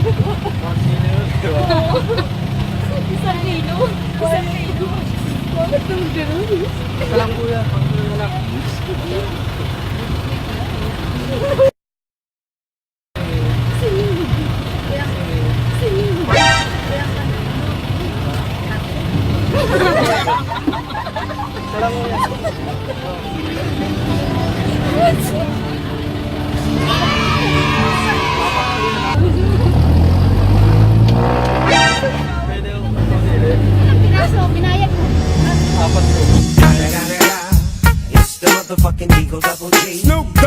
1 kilo yun, di ba? 1 kilo. 1 kilo. Bakit naman ganun? Isa lang, kuya. 1 kilo na lang. Isa lang, kuya. Pwede yung pwede. Ilang piraso? Binayad mo. Apat po. It's the motherfucking Eagle Double G. Snoop.